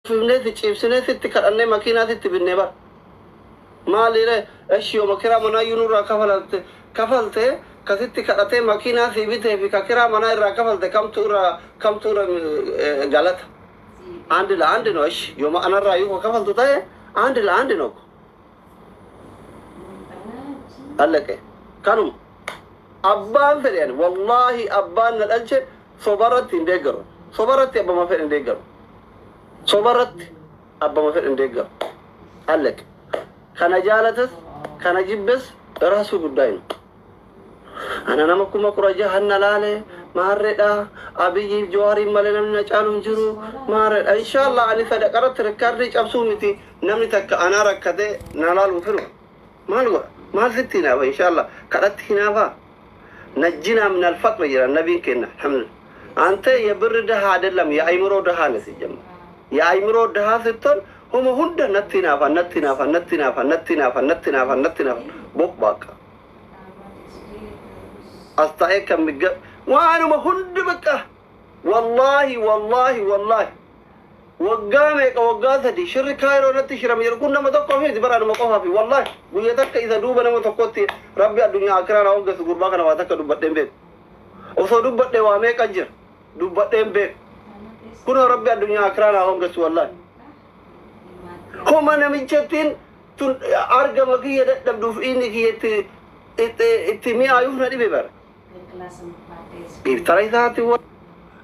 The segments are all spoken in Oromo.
Rafifnee si ciibsinee sitti kadhannee makiinaa sitti binnee bara. Maalire eshi yooma kiraa manaa iyyuu nurraa kafalalte kafalte kasitti kadhatee makiinaa sii bitee fi ka kiraa manaa irraa kafalte kamtu irraa kamtu irra galata. አንድ ለአንድ ነው። እሺ yooma anarraa iyyuu ka kafaltu ta'e አንድ ለአንድ ነው እኮ አለቀ። Kanuma abbaan fedhe ani wallaahi abbaan na dhalche sobarratti hin deeggaru. Sobarratti abbama fedhe hin deeggaru. Sobarratti abbama fedhe hin deeggaru. አለቀ። Kana jaalates kana jibbes ራሱ ጉዳይ ነው። Ana nama 16,000 na laale maarreedha. Abiyyiif Jawaariin malee namni na caalu hin jiru maarreedha. Inshaallah ani sadaqarratti record cabsuu miti namni takka anaa rakkatee na laaluu filu. Maal godha? Maal sitti hinaafa inshaallah kadhatti hinaafaa? نجنا من الفقر jira nabiin keenya alhamdulillah. አንተ የብር ድሃ አይደለም የአይምሮ ድሃ ነህ። ሲጀመር የአይምሮ ድሃ ስትሆን homa hunda natti hinaafa natti hinaafa natti hinaafa natti hinaafa natti hinaafa natti hinaafa boqbaaqa. As taa'ee kan migga waanuma hundi bakka wallaahi wallaahi wallaahi waggaa meeqa waggaa 3 shirri Kaayiroo irratti shirame jedhu kun nama tokko miti bara anuma qofaafi wallaahi guyya takka isa duuba nama tokkotti rabbi addunyaa akiraa na hoggeessu gurbaa kana waa takka dubbadheen beeku. Osoo dubbadhee waa meeqa jira dubbadheen beeku. Kunoo rabbi addunyaa akiraa na hoggeessu wallaahi. Homa namichattiin tun argama kiyya dadhabduuf inni kiyya itti itti itti mi'aayuuf na dhibe bara. Giiftara isaati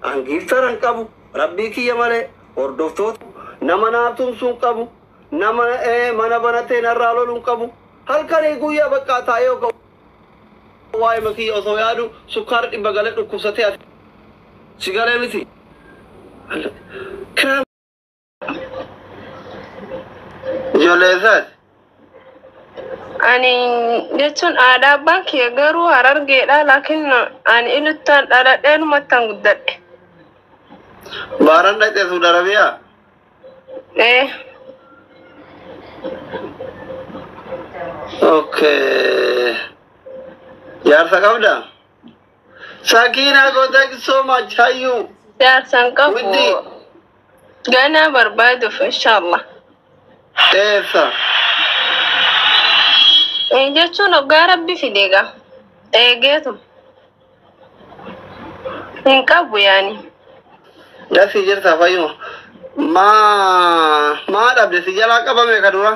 an giiftara hin qabu rabbii kiyya malee hordoftoota nama naa tumsuu hin qabu nama mana banatee narraa loluu hin qabu halkanii guyyaa bakka taa'ee waa'ee kiyya osoo yaadu sukkaara 100 galee dhukkubsatee as si galee miti. Kiraa ijoollee isaati. Ani jechuun aadaa abbaan kiyya garuu Harargeedha laakiin ani iluttaan dhaladhee numattaan guddadhe. Baaran dhaqxee Suudi Arabiyaa? Ee. Okay. Jaarsa qabdaa? Sakina ko thank you so much. Hayyu. Jaarsan qabu. Widdi. Ganaa barbaaduuf inshallah. Eessa? Jechuun hoggaa rabbi fide egaa. Eegeetu. Hin qabu yaani. Dasii jirta fayyuma. Maa maa dhabde si jalaa qabame ka dura?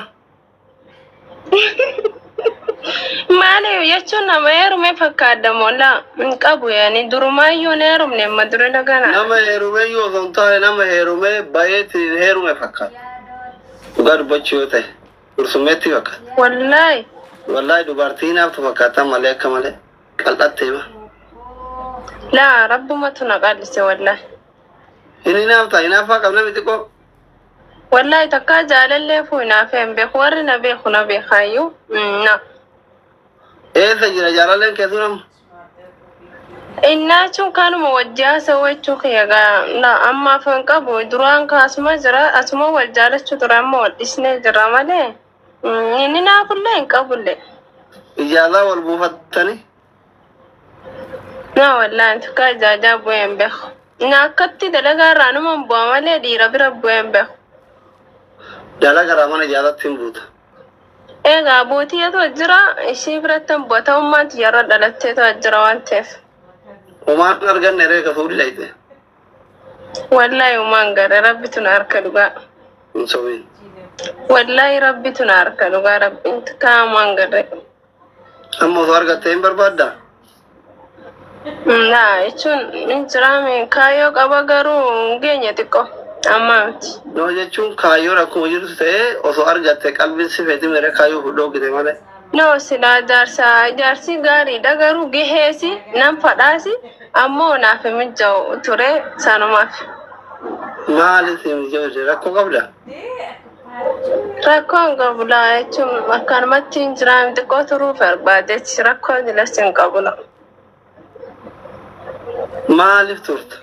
Maali jechuun nama heerume fakkaadda mollaa hin qabu yaani durumaayyuu hin heerumne amma dura gana. Nama heerume iyyuu osoo hin taane nama heerume bayeetiin heerume fakkaata. Dhugaa dubbachuu yoo ta'e gursummeetti fakkaata. Wallaahi. Wallaahi dubartii naaftu fakkaata malee akka malee qal'attee ma. Laa rabbumatu na qallise wallaahi. Inni naafta hinaaffaa qabna miti xiqqoo. Wallaahi takkaa jaalallee fuu hinaafee hin beeku warri na beeku na beekaayyuu na. Eessa jira jaalalleen keessu nama? Innaa jechuun kanuma wajji haasawuu jechuu kiyya gaa na ammaaf hin qabu duraan kaasuma jira asuma wal jaalachuu ture amma wal dhisnee jira malee inni naafullee hin qabullee. Ijaazaa wal buufattanii? Na wallaahi takkaa ijaajaa bu'ee hin beeku. Na akkatti dalagaa irraa numa hin bu'a malee dhiira bira bu'ee hin beeku. Dalagaa mana ijaazatti hin buuta. Egaa abbootiyyatu jira ishii biratti hin bu'a ta'ummaan tiyyarra dhalatteetu jira waan ta'eef. Homaan arganne reeka fuudhi dhayite. Wallaahi homaan garee rabbitu na harka dhugaa. Hin sobiin. Wallaahi rabbitu na harka dhugaa rabbiin takkaa homaan garee. Amma osoo argattee hin barbaaddaa? Laa jechuun hin jiraame kaayyoo qaba garuu hin geenye xiqqoo amma miti. No jechuun kaayyoon akkuma jirtu ta'ee osoo argatte qalbiin si feeti mere kaayyoo fudhoo gite malee. No silaa jaarsa jaarsi gaariidha garuu gaheesi nan fadhaasi ammoo naaf hin mijaa'u ture sanumaaf. Maali si mijaa'u rakkoo qabda? Rakkoo hin qabu laa jechuun akkanumatti hin jiraame xiqqoo turuu barbaadeetti rakkoo jilas hin qabu laa. Maaliif turta?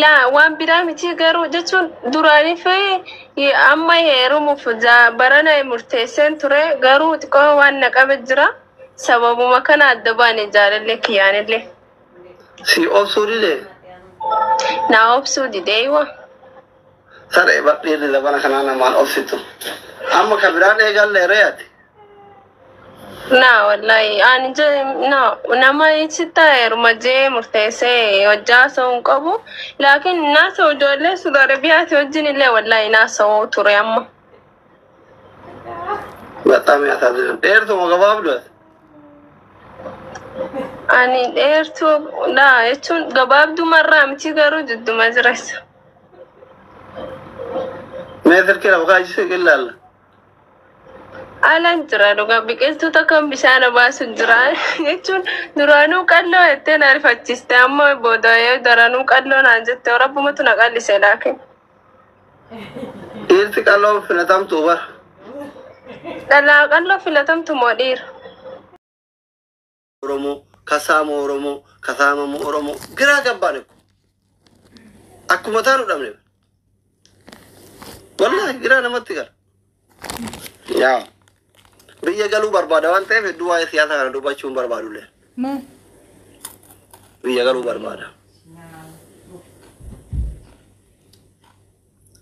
Laa waan biraa miti garuu jechuun duraanii fi amma heerumuuf barana murteesseen ture garuu xiqqoo waan na qabe jira sababuma kana adda baane jaalallee kiyyaanillee. Si obsuu didee? Na obsuu didee wa. Saree badhiirri labana kanaa namaan obsitu. Amma ka biraan eegallee re'ati. Na wallahi ani je na nama sitta heeruma jee murteessee hojjaa sa'uu hin qabu. Laakiin naasa'u ijoollee Saudi Arabiyaati wajjin illee wallahi naasa'uu ture amma. በጣም ያሳዝናል. Dheertuma gabaabduu ati. Ani dheertuu dha jechuun gabaabdumarraa miti garuu jidduma jiressa. Mee silkii lafa kaachise ilaalla. Alan jira dhugaa biqiltuu tokkoon bishaan obaasu jira jechuun duraanuu qalloo jettee na rifachiiste amma booda yoo daranuu qalloo naan jette rabbumatu na qallise laakiin. Dhiirti qalloo filatamtuu bara. Dhalaa qalloo filatamtu moo dhiira? Oromoo kasaamu Oromoo kasaamamu Oromoo ግራ ገባን እኮ akkuma taanu dhabne wallahi ግራ namatti gala. Yaa biyya galuu barbaada waan ta'eef hedduu waa'ee siyaasa kana dubbachuu hin barbaadullee Ma? Biyya galuu barbaada.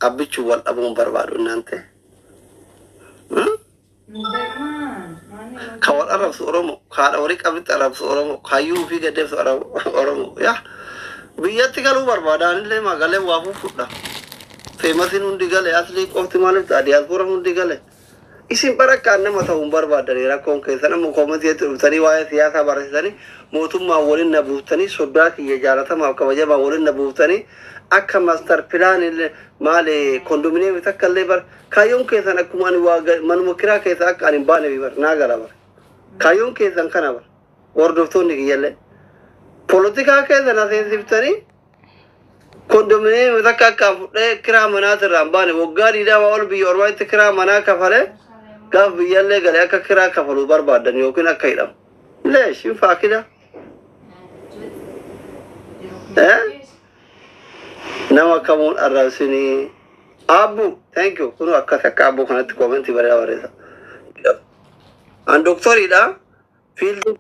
Abbichuu wal dhabuu hin barbaadu innaan ta'e. Ka wal arrabsu Oromoo, ka haadha horii qabitti arrabsu Oromoo, kaayyuu ofii gaddeebsu Oromoo. Yaa biyyatti galuu barbaada anillee magalee waa fudha. Feemasiin hundi gale aslii qofti maaliif ta'a diyaaspoora hundi gale. Isin barakkaan nama ta'uu hin barbaadani rakkoon keessan amma koomitiitti dhuftanii waa'ee siyaasaa barsiisanii mootummaa waliin na buuftanii soddaa kiyya jaalatamaaf kabajamaa waliin na buuftanii akka master plan illee maali kondominiyeemii takka illee bar kaayyoon keessan akkuma ani waa manuma kiraa keessa akka ani hin baane bar naa gala bar kaayyoon keessan kana bar hordoftoonni kiyyallee polotikaa keessa na seensiftanii kondominiyeemii takka akka fudhee kiraa manaatirraa hin baane waggaa 20 ol biyya ormaatti kiraa manaa kafalee gaaf biyyallee galee akka kiraa kafaluu barbaadan yookiin akka hidhamu. Leesh hin faakida. Eh? Nama kamuun arrabsinii. Abbu, thank you. Kun akkas akka abbuu kanatti koomentii bareedaa barreessa. An doktoriidha. Fiildii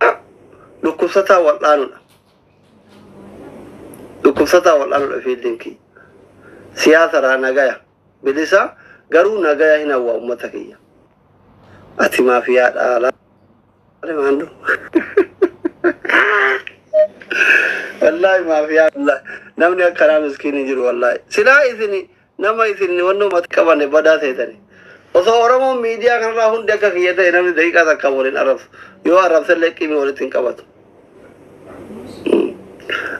dhukkubsataa wal'aanudha. Dhukkubsataa wal'aanudha fiildiin kiyya. Siyaasarraa nagaya. Bilisa garuu nagaya hin hawwa uummata kiyya. Ati maafiyaadha laale maandu. Wallahi maafiyaa wallahi namni akkanaa miskiin hin jiru wallahi. Silaa isin nama isin wannoo mati qabanne badaa seetani. Osoo Oromoon miidiyaa kanarraa hundi akka kiyya ta'e namni daqiiqaa takka waliin arrabsu. Yoo arrabsellee qimii walitti hin qabatu.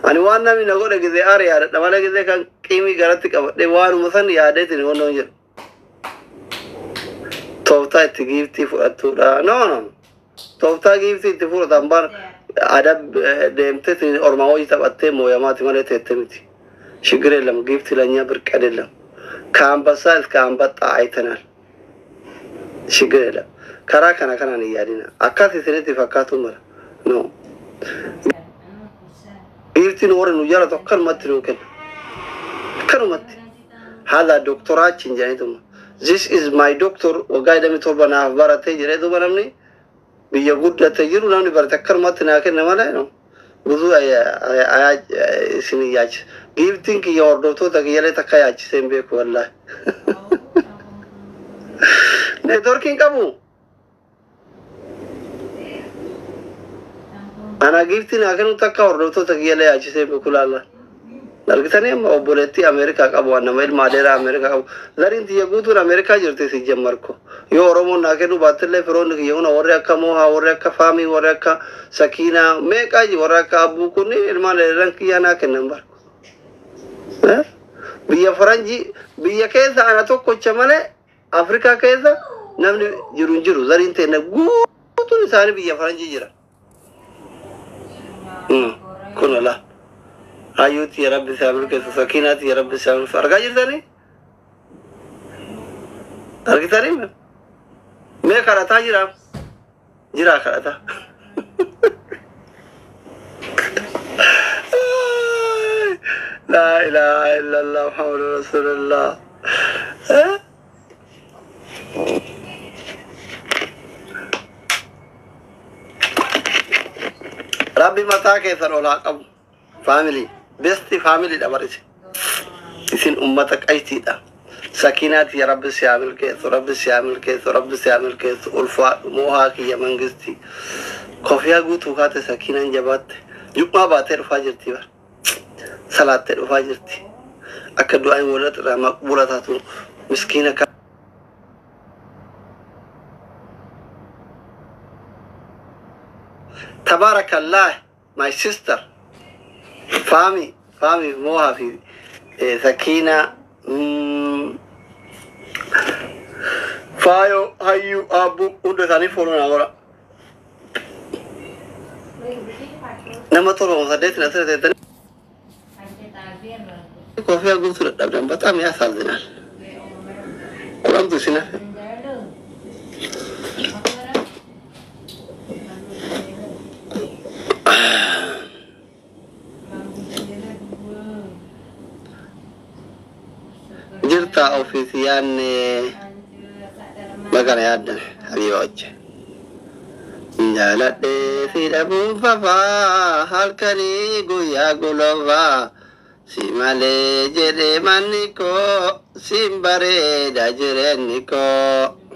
Ani waan namni na godhe gizee aara yaadadha malee gizee kan qimii garatti qabadhe waanuma san yaadeetiin wannoo hin jedhu. Tooftaa itti giiftii fudhattuudha. No, no. Tooftaa giiftii itti fudhatan bar adab deemtee ormaa hojii taphattee mooyamaati malee teette miti. ችግር የለም። Gift ለእኛ ብርቅ አይደለም። ከአንበሳ እስከ አንበጣ አይተናል። ችግር የለም። Karaa kana kanaan hin yaadina. Akkas isinitti fakkaatu mala. No. Giiftiin warri nu jaalatu akkanumatti nuu kenna. Akkanumatti. Haala doktoraachiin jedhaniituma. This is my doctor waggaa 27 naaf baratee jedhee duuba namni biyya guddate jiru namni barate akkanumatti naa kenna malee no. ብዙ isin yaachisa. Giiftiin kiyya hordoftoota kiyyalee takka yaachisee hin beeku wallaahi. Neetworkiin qabu. Ana giiftiin haa kennu takka hordoftoota kiyyalee yaachisee hin beeku laalla. Argitanii amma obboleettii Ameerikaa qabu waan nama ilma adeeraa Ameerikaa qabu. Zariin tiyya guutuun Ameerikaa jirti si jammarko. Yoo Oromoon naa kennu baattillee firoonni kiyya huna warri akka Moohaa, warri akka Faamii, warri akka Sakiinaa meeqaa ji warri akka Abbuu kunniin ilmaan adeeran kiyyaa naa kennan barko. Biyya faranjii biyya keessa ana tokkocha malee Afrikaa keessa namni jiru hin jiru. Zariin teenne guutuun isaanii biyya faranjii jira. Kun ala. Hayyuutti ya Rabbi isaa milkeessu, Sakiinaatti ya Rabbi isaa milkeessu. Argaa jirtanii? Argitanii? Mee kadhataa jira? Jira kadhataa. لا إله إلا الله محمد رسول الله. Eh? Rabbi mataa keessan ol haa qabu. Family. Best family dha barise. Isin ummata qaytiidha. Sakiinaati, rabbi si haa milkeessu, rabbi si haa milkeessu, rabbi si haa milkeessu. Ulfaadhu moohaa kiyya mangisti. Kofiyaa guutuu kaate sakiinaan jabaatte. Jummaa baatee dhufaa jirti bar. Salaattee dhufaa jirti. Akka du'aan walirratti irraa maqbuula taatu miskiina Tabaarakallah, my sister. Faami, faami moohaa fi sakiina faayo hayyuu aabbuu hunda isaanii follow naa godha. Nama 7 8 asirra teettanii kofiyaa guutuu dadhabdan በጣም ያሳዝናል። 10tu isin hafe. Jirta ofiisi yaanne magana yaaddan habiiba wajji. Jaaladhee si dhabuun fafaa halkanii guyyaa golofaa si malee jedhee manni koo siin bareeda jireenyi koo.